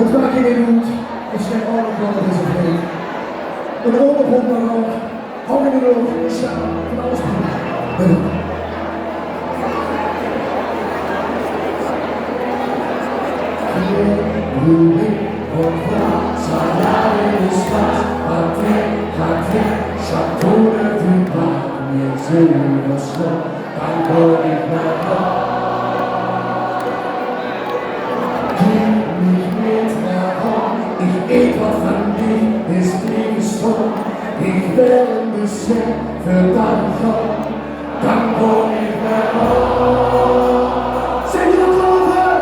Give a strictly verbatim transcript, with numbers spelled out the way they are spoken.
Maak gein moed, ich sjteit ouch nog waal op deze vleet. Ein oorlog op mien oor, hou in de lucht, ich sjtap van alles. Bedankt. Kiek mich nit mieë aan, ich eet waat van dich, is nit gesund. Ich well e bissje veur dich, dan gaon ich weer aan. Zeen geer dat, Lotte?